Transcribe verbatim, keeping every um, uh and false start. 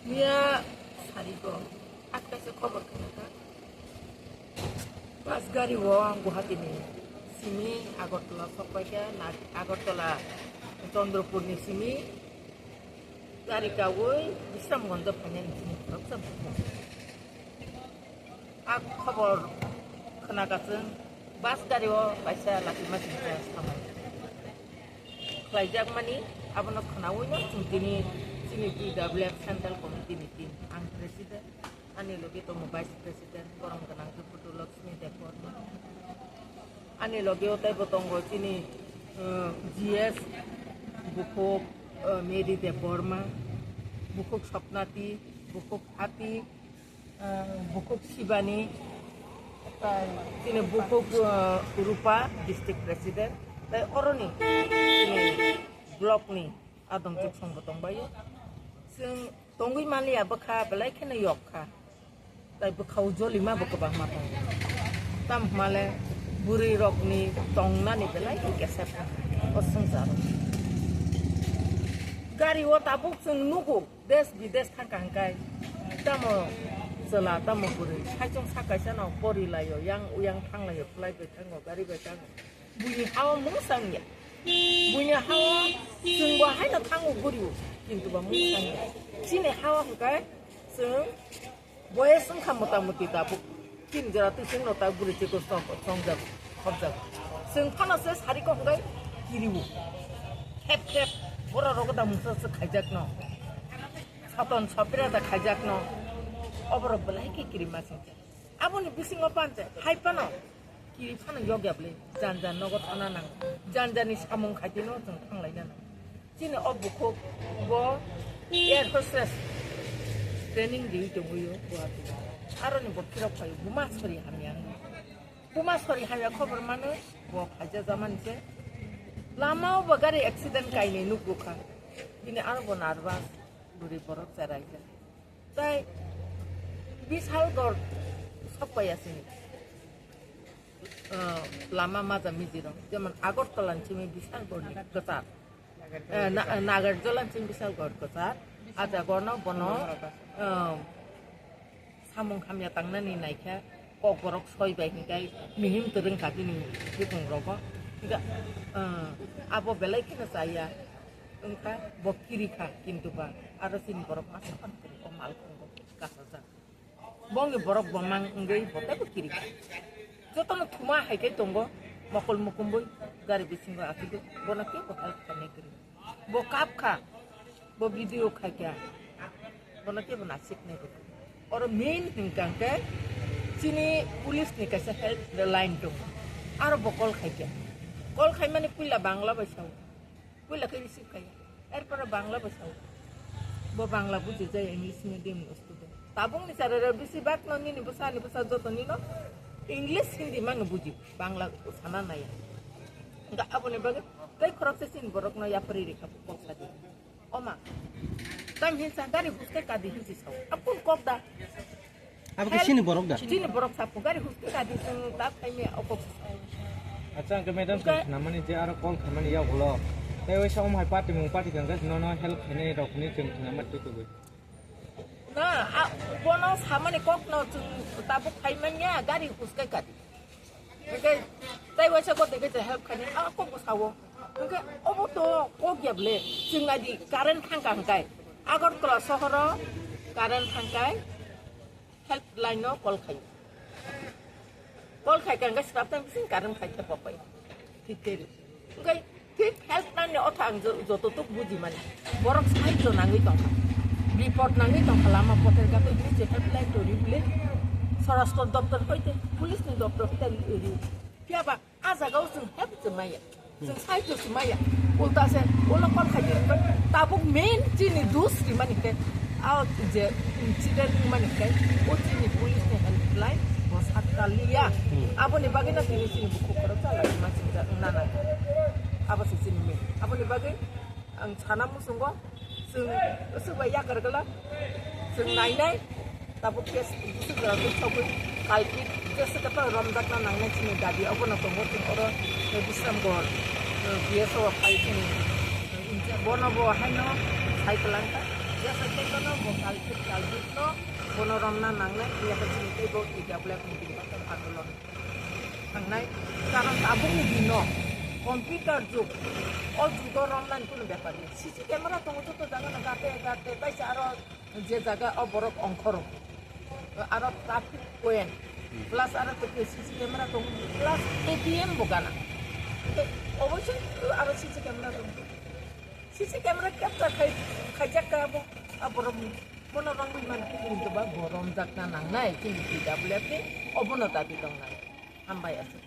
Miya sarigo, atkasa khobor khna kha. Bus gari o ang Guwahati ni simi Agartala sokpaikha, na Agartala Chandrapur ni simi gari kawi Bisramganj phainani simi khoroksa bukhuk. A khobor khna kha chwng bus gari o kaisa lachi machine khe samani khlaijakmani, abono khnaui no chwng tini chini P W F Central Committee ni team, ang president, ani logi tongo vice president, borom gwnang khe Putu Lakshmi Debbarma, ani logi o teibo tongo chini, uh, G S, bukhuk, uh, Mary Debbarma, bukhuk Swapnati, bukhuk Ati, ah, bukhuk Sibani, tai chini bukhuk, ah, Rupa, district president, tai oroni chini block ni adong chuk song bo tongbaio. Chwng tongwi manliya bwkha belai kheno yok kha, tai bwkha o jolima bo kwbangma tongo. Tamo hwnmale bwrwi rokni tongnani belai khe kesep o swngcharo. Gari o tabuk chwng nugo. Des bides thangkha hwnkhe tamo chwla tamo bwrwi saichung sak kaisa no pori laio, yang uyang thang laio, phlai bai thango, gari bai thango. Buini hao mungsa wngya. Buini hao chwngbo haino thango guriwo, kintu ba mungsa wngya. Chini hao hwnkhe chwng boyes wngkha mota moti tabuk. Tin jora twi chwngno ta bwrwi chikon chong-, chongjak, khopjak. Chwng phano se sari kok hwnkhe kiriwo. Khep khep borok rogo da mungsa se khaijakno. Saton sopira da khaijakno. Oborok belai khe kirima chwngkhe. Aboni bisingo panche hai phano kiri phano yokya bwle. Jan jan nogo thana nango. Jan janni samung khaitino chwng thanglaina nango. Chini o bukhuk bo air hostess training riwi tongwi o Guwahati. Aroni bo phirok phaio, buma sori hamya wngwi. Buma sori hamya khobor mano bo phaija jamani se. Lama o bo gari accident kainwi nukgo kha. Bini aro bo nervous, bwrwi borok cherai kha. Tai Bishalgarh sokpaiya sini. Ah, lama maja mijiro, jemon Agartala ni simi Bishalgarh ni kwchar. Eh, Na-, Nagarjola ni simi Bishalgarh kwchar. Aja gorno bono, ah, samung hamya tangnani naikha, kokborok soi bai hinkai mihim twrwng kha bini bukung rogo. Hinka, ah, abo belai kheno chaya. Wngkha bo kiri kha, kintu ba aro chini borok masa phan kiri o mal khungo kasajak. Bongni borok bo mang wngwi bo teibo kiri kha. Jotono thuma hai khe tongo, mokol mukumbui gari bisingo achugwi, bono kebo help khainai kwrwi. Bo kap kha, bo video khai kha, bono kebo nasiknai rw kha. Oro main hwnkha hwnkhe chini police ni kaisa help line tongo, aro bo call khai kha. Call khaimani puila Bangla bai sao. Puila khe receive kaiya. Erpore Bangla bo sao. Bo Bangla buji jaya, English medium ni student. Tabuk ni chara rok bisi bak no nini bwsa ni bwsa joto nino English, Hindi mano buji. Bangla sana naya. Nga aboni bagwi tei khoroksa chini borok no yapri rikha kok sadi. Oma. Tam hinsa gari huske kadi hinsi sao. Apun kok da. Abo khe chini borok da? Chini borok sapo gari huste kadi chwng ta phaimya okok. Acha, hwnkhe madam, chwng khnamani je aro call khaimani yak ulo. Tei waisa omo hai party mung party kang khe nono help khainai rok hinwi chwng khnama twi tubui. Na, a, bono samani kokno chwng tabuk phaimanya gari huste kadi. Hwnkhe tei waisa kok dege je help khainai, a kok bo sao. Hwnkhe obo to kok ya ble, chwng naidi current thangkha hwnkhe. Agartala sohoro current thangkha, helpline no call khai. Call khai kha hwnkhe swrap tang bising current khai khe popai. Thik khe ri. Hwnkhe thik helpline ni otha ang jo-, joto tuk buji mani. Borok sahajyo nangwi tongkha. Report nangwi tongkha lama pothor gate ni je helpline to ri ble. Swarashtra doptor hoite, police ni doptor hoite ri. Phiya ba a jaga o chwng help chwng maya. Chwng sahajyo chwng maya. Ulta se ulo call khai di bai. Tabuk main chini dus ri mani khe. A je incident mani khe. O chini police ni helpline bo sakta liya. Hmm. Aboni bagwi na tini chini bukhuk khoro chala ma chini ja nana. Abo se chini main. Aboni bagwi Ang sana muchungo, chwng swk bai yakar gala, chwng nainai, tabuk case bwswk jora khe sogwi kalpit, case khe romjakna nangnai chini dabi, obono tongo chwng oro, eh, Bisramgarh, eh, B S O phai chini, bono bo haino sai kwlangkha, je Tei bono bo kalpit kalpit no bono romna nangnai, ya khe chini tei bo T W F ni bini bagwi andolon thangnai. Karon tabukni dino computer jug, o jugo romnani kunu bepar ya. C C camera tongo joto jaga no gate gate, taisa aro je jaga o borok ongkhoro, aro traffic point, plus aro tei C C camera tongo, plus A T M bo gana. Tei oboisoi aro C C camera tongo. C C camera capture khai, khaijak ka abo, aborok bono rongwi man hintu ba bo romjakna nangnai, chini T W F ni obono dabi tongnai. Hambai aswk.